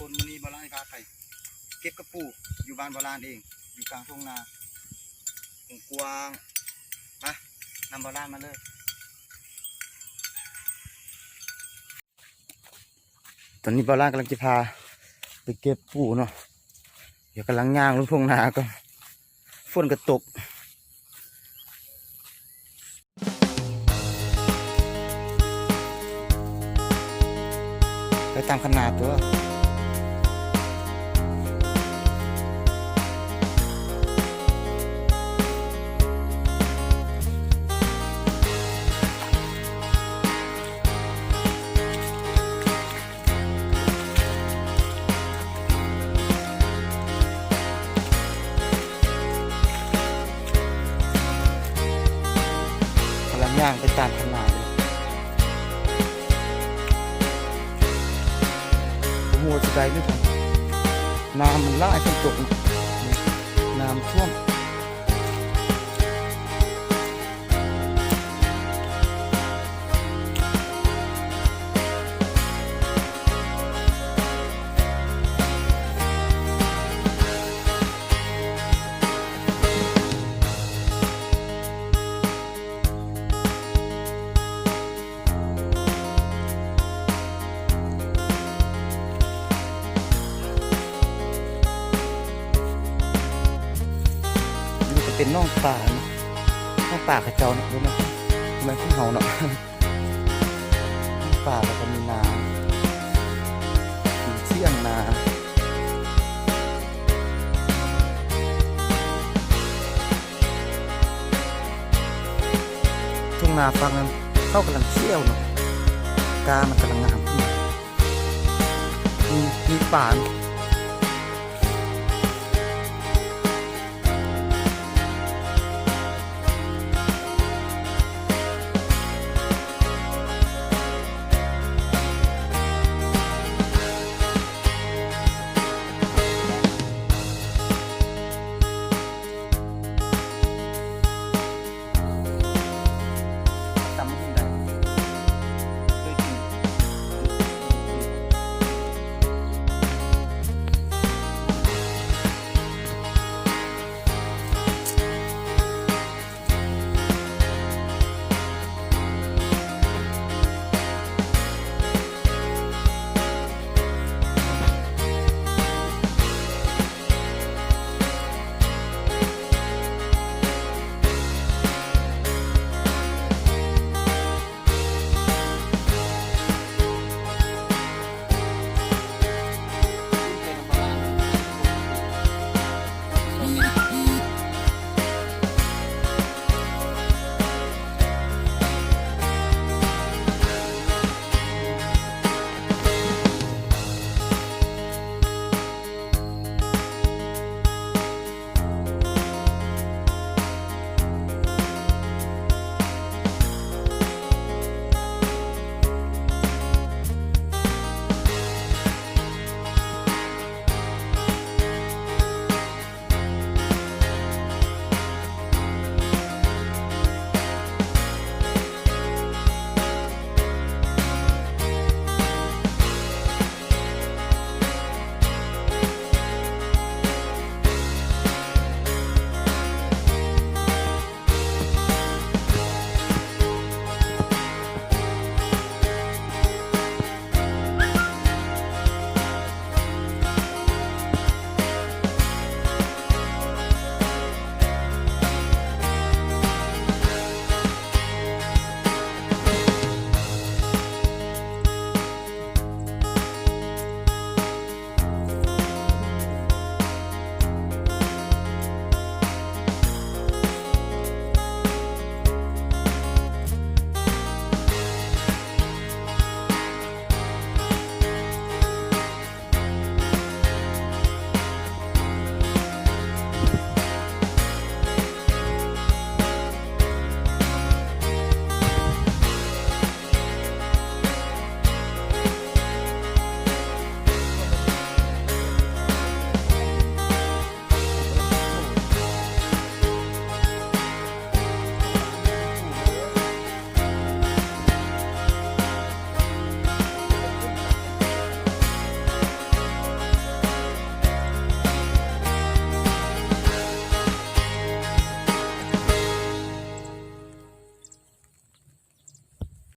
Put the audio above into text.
ຄົນ ມື້ນີ້ບ່າວຫຼ້ານພາໄປເກັບກະປູຢູ່ບ້ານບ່າວຫຼ້ານເອງ ຢູ່ກາງທົ່ງນາກວ້າງໆ. ມານຳບ່າວຫຼ້ານມາເລີຍ. ຕອນນີ້ບ່າວຫຼ້ານກຳລັງຈະພາໄປເກັບປູເນາະ. ດຽວກຳລັງຍ່າງລົງທົ່ງນາກ່ອນ ຝົນກໍຕົກ. ໄປຕາມຄັນນາຕົວະ. ກຳລັງຍ່າງໄປຕາມຄັນນາເລີຍ. ບໍ່ຮູ້ວ່າຊິໄດ້ຫຼືບໍ່. ນ້ຳມັນຫຼາຍ ຝົນຕົກ ນ້ຳຖ້ວມ. ນີ້ກໍເປັນໜອງປາເນາະ ໜອງປາເຂົາເຈົ້າເນາະ ບໍ່ແມ່ນ ບໍ່ແມ່ນຂອງເຮົາເນາະ. ໜອງປາ ແລ້ວກໍມີນາ ມີຖຽງນາ. ທົ່ງນາຝັ່ງນັ້ນ ເຂົາກຳລັງຂຽວເນາະ ກ້າມັນກຳລັງງາມຂຶ້ນ. ມີ ມີປາ